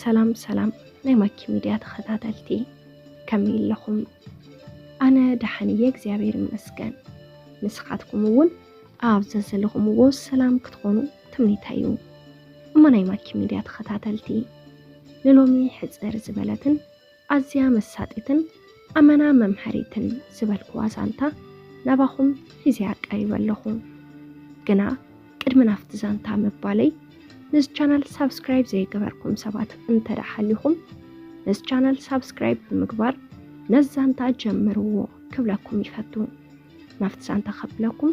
ሰላም ሰላም ናይ ማኪ ሚድያ ተኸታተልቲ፣ ከመይ ኣለኹም? ኣነ ደሓን እየ እግዚኣብሔር ይመስገን። ንስኻትኩም እውን ኣብ ዘዘለኹምዎ ሰላም ክትኾኑ ትምኒተይ እዩ። እሞ ናይ ማኪ ሚድያ ተኸታተልቲ፣ ንሎሚ ሕፅር ዝበለትን ኣዝያ መሳጢትን ኣመና መምሃሪትን ዝበልክዋ ዛንታ ናባኹም ሒዘያ ቀሪበ ኣለኹ። ግና ቅድሚ ናብቲ ዛንታ ምባለይ፣ ነዚ ቻናል ሳብስክራይብ ዘይገበርኩም ሰባት እንተ ደኣ ሃሊኹም፣ ነዚ ቻናል ሳብስክራይብ ብምግባር ነዚ ዛንታ ጀምርዎ ክብለኩም ይፈቱ። ናብቲ ዛንታ ከብለኩም፣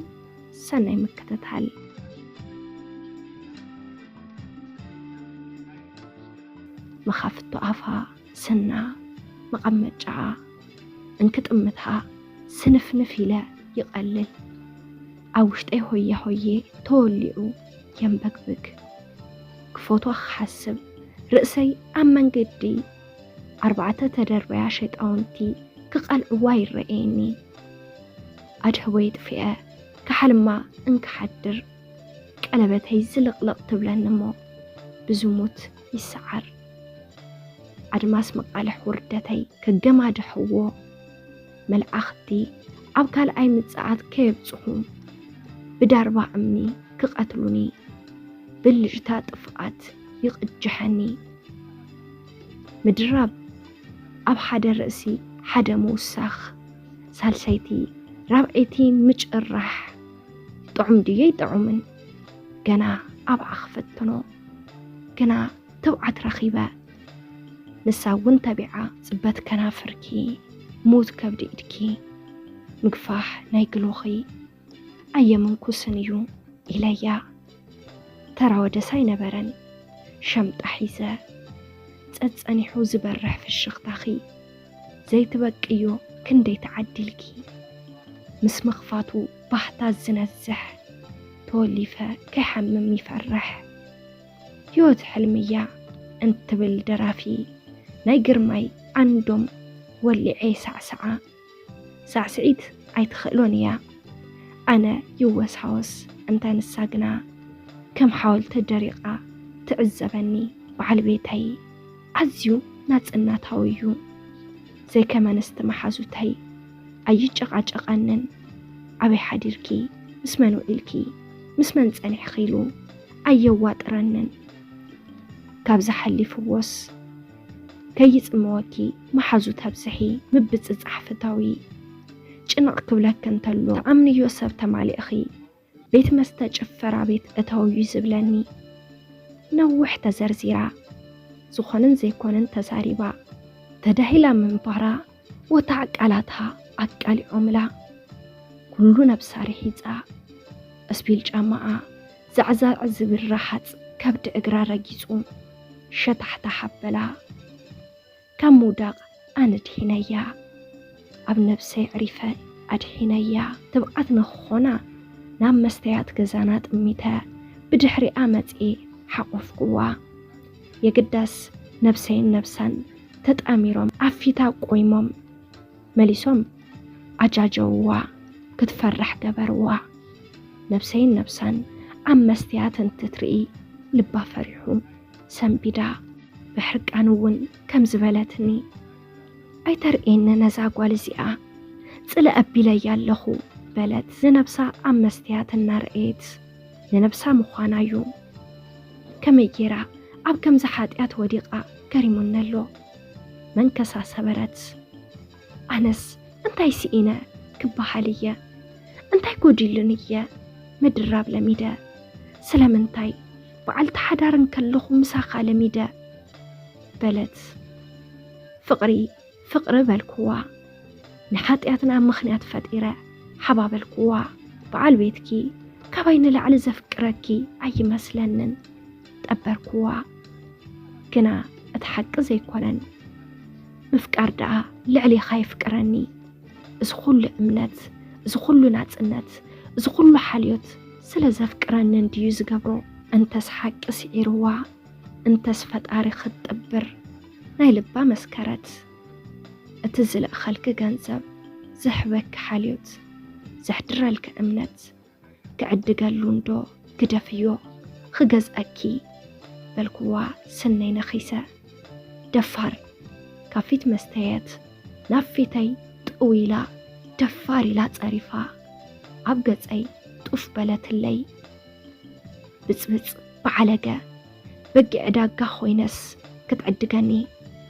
ሰናይ ምክትታል። መኻፍቶ ኣፋ፣ ስና፣ መቐመጫኣ እንክጥምታ ስንፍንፍ ኢለ ይቐልል። ኣብ ውሽጠይ ሆያ ሆዬ ተወሊዑ የንበግብግ። ክፈትዋ ክሓስብ ርእሰይ ኣብ መንገዲ ኣርባዕተ ተደርበያ ሸጣውንቲ ክቐልዕዋ ይረኣየኒ። ኣድህቦ የጥፍኤ ክሓልማ እንክሓድር ቀለበተይ ዝልቕልቕ ትብለኒ እሞ ብዝሙት ይሰዓር። ኣድማስ መቃልሕ ውርደተይ ከገማድሕዎ መልኣኽቲ ኣብ ካልኣይ ምጽኣት ከየብጽሑ ብዳርባ እምኒ ክቐትሉኒ ብልጭታ ጥፍኣት ይቕጅሐኒ። ምድራብ ኣብ ሓደ ርእሲ ሓደ ምውሳኽ፣ ሳልሰይቲ ራብዐይቲ ምጭራሕ። ጥዑም ድዩ ኣይጥዑምን? ገና ኣብኣ ክፈትኖ። ግና ትብዓት ረኺበ። ንሳ እውን ተቢዓ ጽበት ከናፍርኪ፣ ሙት ከብዲ ኢድኪ፣ ምግፋሕ ናይ ግሎኺ ኣየምንኩስን እዩ ኢለያ። ተራ ወደስ ኣይነበረን። ሸምጣ ሒዘ ጸጸኒሑ ዝበርሕ ፍሽኽታኺ ዘይትበቅዮ ክንደይ ተዓዲልኪ። ምስ ምኽፋቱ ባህታ ዝነዝሕ ተወሊፈ ከይሓምም ይፈርሕ። ህይወት ሕልምያ እንትብል ደራፊ ናይ ግርማይ ዓንዶም ወሊዐ ሳዕሳዓ። ሳዕስዒት ኣይትኽእሎን እያ። ኣነ ይወሳወስ እንተ ንሳ ግና ከም ሓወልቲ ደሪቓ ትዕዘበኒ። በዓል ቤተይ ኣዝዩ ናጽነታዊ እዩ። ዘይከም ኣንስቲ መሓዙተይ ኣይጨቓጨቐንን። ኣበይ ሓዲርኪ፣ ምስ መን ውዒልኪ፣ ምስ መን ጸኒሕኺ ኢሉ ኣየዋጥረንን። ካብዚ ሓሊፍዎስ ከይጽምወኪ መሓዙት ኣብዝሒ፣ ምብጽጻሕ ፍተዊ። ጭንቕ ክብለኪ እንተሎ ትኣምንዮ ሰብ ተማሊእኺ ቤት መስተ ጭፈራ ቤት እተውዩ ዝብለኒ። ነዊሕ ተዘርዚራ ዝኾንን ዘይኮንን ተዛሪባ። ተዳሂላ ምንባራ ወታዕ ቃላታ ኣቃሊዖምላ። ኩሉ ነብሳ ርሒጻ። እስፒል ጫማኣ ዛዕዛዕ ዝብል ረሃጽ ከብዲ እግራ ረጊጹ ሸታሕታሕ ኣበላ። ካብ ምውዳቕ ኣነ ድሒነያ። ኣብ ነብሰይ ዕሪፈ ኣድሒነያ። ትብዓት ንኽኾና ናብ መስተያት ገዛና ጥሚተ ብድሕሪኣ መጽኤ ሓቖፍኩዋ። የግዳስ ነብሰይን ነብሳን ተጣሚሮም ኣብ ፊታ ቆይሞም መሊሶም ኣጃጀውዋ። ክትፈርሕ ገበርዋ። ነብሰይን ነብሳን ኣብ መስትያት እንትትርኢ ልባ ፈሪሑ ሰንቢዳ። ብሕርቃን እውን ከም ዝበለትኒ፣ "ኣይተርእየኒ ነዛ ጓል እዚኣ፣ ጽለ ኣቢለያ ኣለኹ" በለት ንነብሳ ኣብ መስትያት እናረኣየት። ንነብሳ ምዃና እዩ። ከመይ ጌራ ኣብ ከምዚ ሓጢኣት ወዲቓ ገሪሙኒ ኣሎ። መንከሳ ሰበረት። ኣነስ እንታይ ስኢነ ክበሃል እየ? እንታይ ጎዲሉኒ እየ ምድራብ ለሚደ? ስለምንታይ በዓልቲ ሓዳር እንከለኹ ምሳኻ ለሚደ? በለት። ፍቕሪ ፍቕሪ በልክዋ። ንሓጢኣትና ምኽንያት ፈጢረ ሓባበልክዋ። በዓል ቤትኪ ካባይ ንላዕሊ ዘፍቅረኪ ኣይመስለንን። ጠበርክዋ። ግና እቲ ሓቂ ዘይኮነን። ምፍቃር ደኣ ልዕሌኻ የፍቅረኒ። እዚ ኩሉ እምነት፣ እዚ ኩሉ ናጽነት፣ እዚ ኩሉ ሓልዮት ስለ ዘፍቅረኒ እንድዩ ዝገብሮ። እንተስ ሓቂ ስዒርዋ፣ እንተስ ፈጣሪ ክትጥብር ናይ ልባ መስከረት። እቲ ዝልእኸልኪ ገንዘብ፣ ዝህበኪ ሓልዮት፣ ዘሕድረልኪ እምነት፣ ክዕድገሉ እንዶ ግደፍዮ፣ ክገዝኣኪ በልክዋ ስነይ ነኺሰ። ደፋር፣ ካብ ፊት መስተየት ናብ ፊተይ ጥው ኢላ፣ ደፋር ኢላ ጸሪፋ ኣብ ገጸይ ጡፍ በለትለይ። ብጽብጽ በዓለገ፣ በጊዕ ዕዳጋ ኮይነስ ክትዕድገኒ።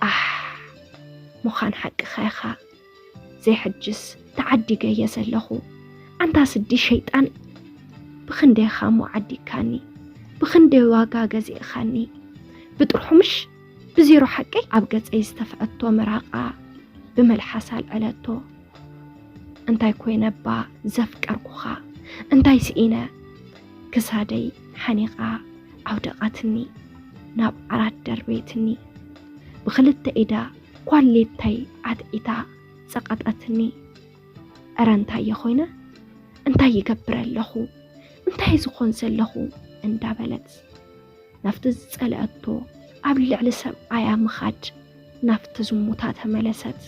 ኣሕ፣ ምዃን ሓቅኻ ኢኻ። ዘይሕጅስ ተዓዲገ እየ ዘለኹ። ኣንታ ስዲ ሸይጣን፣ ብኽንደይ ኢኻ እሞ ዓዲግካኒ? ብኽንደይ ዋጋ ገዚእኻኒ? ብጥርሑ ምሽ ብዜሮ ሓቀይ ኣብ ገጸይ ዝተፍዐቶ ምራቓ ብመልሓሳ ኣልዐለቶ። እንታይ ኮይነ እባ ዘፍቀርኩኻ? እንታይ ስኢነ? ክሳደይ ሓኒቓ ኣውደቐትኒ፣ ናብ ዓራት ደርበየትኒ። ብኽልተ ኢዳ ኳሌታይ ኣትዒታ ጸቐጠትኒ። እረ እንታይ እየ ኮይነ? እንታይ ይገብር ኣለኹ? እንታይ ዝኾን ዘለኹ? እንዳበለት ናብቲ ዝጸልአቶ ኣብ ልዕሊ ሰብኣያ ምኻድ ናብቲ ዝሙታ ተመለሰት።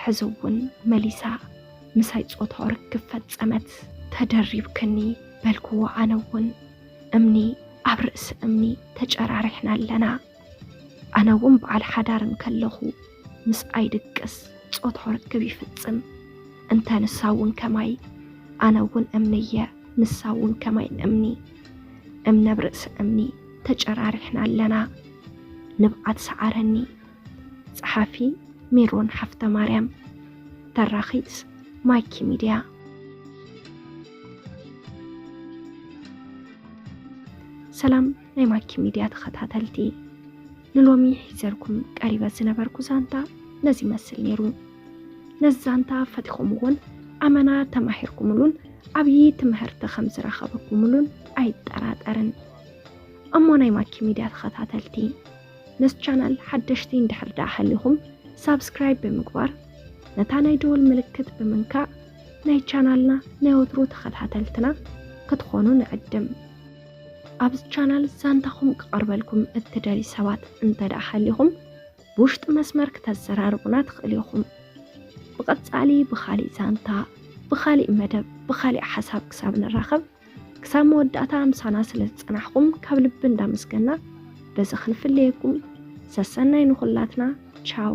ሕዚ እውን መሊሳ ምሳይ ጾታዊ ርክብ ፈጸመት። ተደሪብክኒ በልክዎ ኣነ እውን። እምኒ ኣብ ርእሲ እምኒ ተጨራሪሕና ኣለና። ኣነ እውን በዓል ሓዳር እንከለኹ ምስኣይ ድቅስ ጾታዊ ርክብ ይፍጽም። እንተ ንሳ እውን ከማይ ኣነ እውን እምኒ እየ፣ ንሳ እውን ከማይ እምኒ። እምኒ ኣብ ርእሲ እምኒ ተጨራሪሕና ኣለና። ንብዓት ሰዓረኒ። ጸሓፊ ሜሮን ሃፍተማርያም። ተራኺት ማይኪ ሚድያ። ሰላም ናይ ማኪ ሚድያ ተኸታተልቲ፣ ንሎሚ ሒዘልኩም ቀሪበ ዝነበርኩ ዛንታ ነዚ ይመስል ነይሩ። ነዚ ዛንታ ፈቲኹምዎን ኣመና ተማሂርኩምሉን ዓብዪ ትምህርቲ ከም ዝረኸብኩምሉን ኣይጠራጠርን። እሞ ናይ ማኪ ሚድያ ተኸታተልቲ፣ ነዚ ቻናል ሓደሽቲ እንድሕር ደኣ ሃሊኹም ሳብስክራይብ ብምግባር ነታ ናይ ደወል ምልክት ብምንካእ ናይ ቻናልና ናይ ወትሩ ተኸታተልትና ክትኾኑ ንዕድም። ኣብዚ ቻናል ዛንታኹም ክቐርበልኩም እትደልዩ ሰባት እንተ ደኣ ሃሊኹም ብውሽጢ መስመር ክተዘራርቡና ትኽእሉ ኢኹም። ብቐጻሊ ብኻሊእ ዛንታ፣ ብኻሊእ መደብ፣ ብኻሊእ ሓሳብ ክሳብ ንራኸብ ክሳብ መወዳእታ ምሳና ስለ ዝጸናሕኩም ካብ ልቢ እንዳመስገና በዚ ክንፍለየኩም። ሰሰናይ ንኹላትና። ቻው።